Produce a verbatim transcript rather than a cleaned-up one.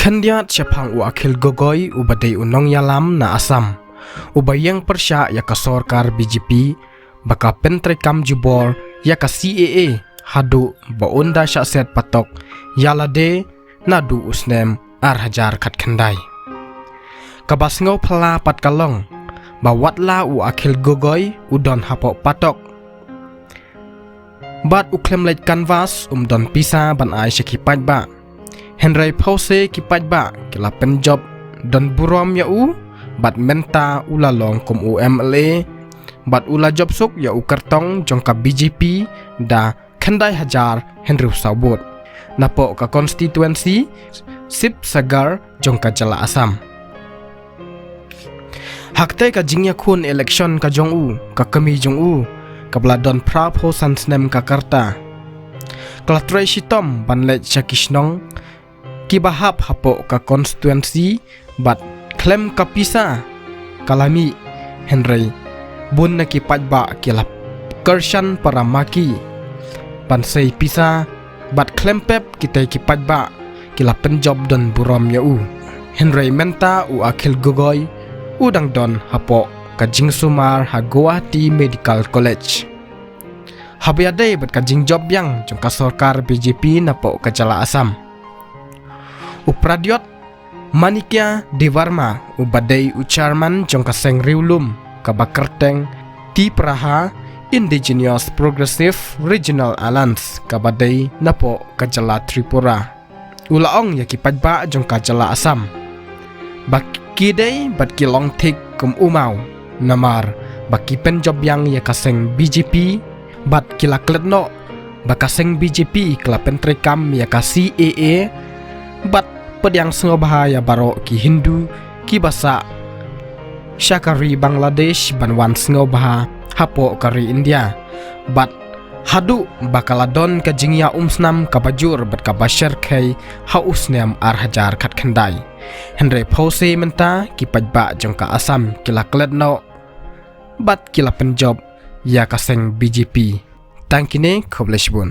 Khyndiat shaphang u Akhil Gogoi uba dei u nongïalam na Assam, uba ïeng pyrshah ïa ka sorkar B J P ba ka pyntreikam jubor ïa ka C A A haduh ba un da shah set patok ïa lade naduh u snem ar hajar khatkhyndai. Kaba sngewphylla pat ka long ba watla u Akhil Gogoi u don hapoh patok bad u khlem leit canvass, um don pisa ban ai sha ki paidbah. Hynrei phewse ki paidbah ki la pynjop don burom ïa u, bad mynta u la long kum u M L A bad u la jop suk ïa u kyrtong jong ka B J P da khyndai hajar hynriew saw vote napoh ka constituency Sibsagar jong ka jylla Assam. Hakte ka jingïakhun election ka jong u, ka kmie jong u, kaba la don phra phew san snem ka rta, ka la trei shitom ban leit sha ki shnong kiba hap hapoh ka constituency bad khlem ka pisa ka la mih. Hynrei bun na ki paidbah ki la kyrshan para ma ki ban sei pisa, bad khlem pep kitei ki paidbah ki la pynjop don burom ïa u. Hynrei mynta u Akhil Gogoi u dang don hapoh ka jingsumar ha Guwahati Medical College, haba ïadei bad ka jingjop biang jong ka sorkar B J P napoh ka jylla Assam. U Pradyot Manikya Debbarma uba dei u chairman jong ka seng riewlum kaba kyrteng Tiparaha Indigenous Progressive Regional Alliance kaba dei napoh ka jylla Tripura, u la ong ïa ki paidbah jong ka jylla Assam ba ki dei bad ki long thik kum u maw, namar ba ki pynjop biang ïa ka seng B J P bad ki la klet noh ba ka seng B J P ka la pyntreikam ïa ka C A A, bad pdiang sngewbha ïa baroh ki Hindu kiba sah sha ka ri Bangladesh ban wan sngewbha hapoh ka ri India, bad haduh ba ka la don ka jingïaumsnam kaba jur bad kaba shyrkhei ha u snem ar hajar khatkhyndai. Hynrei phewse mynta ki paidbah jong ka Assam ki la klet noh bad ki la pynjop ïa ka seng B J P. Tang kine, khublei shibun.